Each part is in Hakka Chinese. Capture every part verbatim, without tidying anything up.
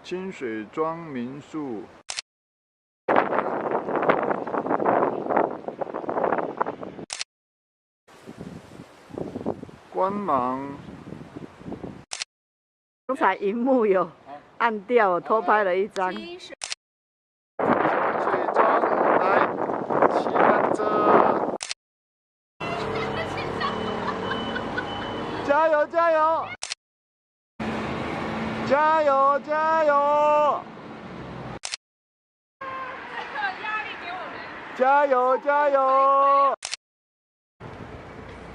清水庄民宿。光芒。刚才荧幕有暗掉，偷拍了一张。清水庄，来，骑单车。加油，加油！ 加油，加油！加油，加油！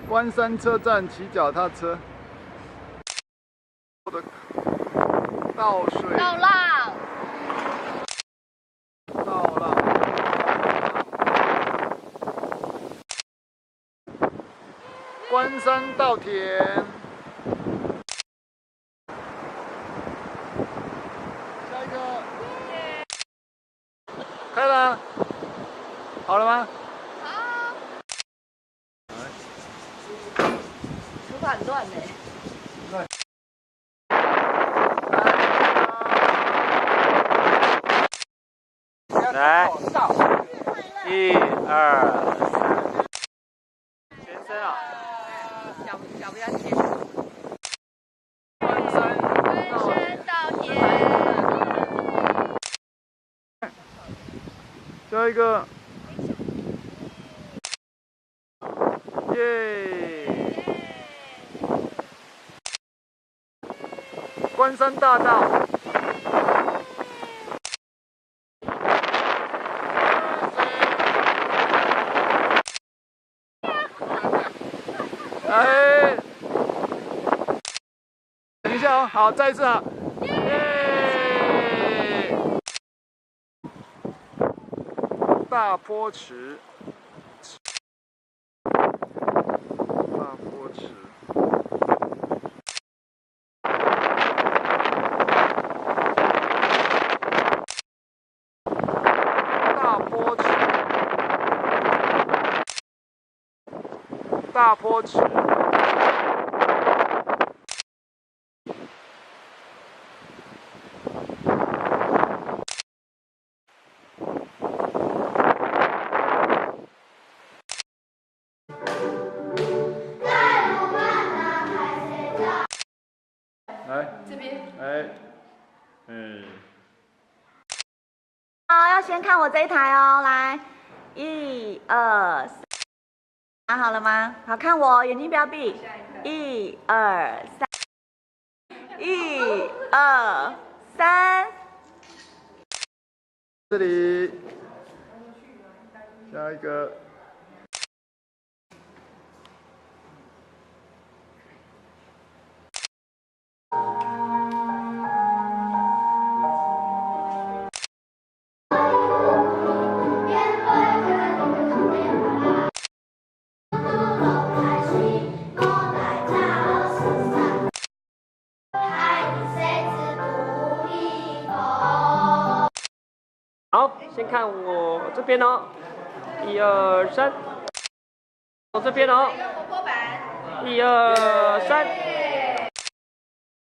关山车站骑脚踏车。倒水。倒浪。 到了。关山稻田。下一个。开了。好了吗？好。 头发很乱呢。来，一二三，全身啊！脚脚不要牵。 翻身稻田。下一个。耶！关山大道。 哎，等一下哦，好，再一次啊。耶！大坡池。 大坡池。大坡池。大坡池。 来，这边。哎，哎。好，要先看我这一台哦，来，一二三，拿好了吗？好，看我哦，眼睛不要闭，一二三，一二三。 这里，下一个。好，先看我这边哦，一二三，我这边哦，一二三。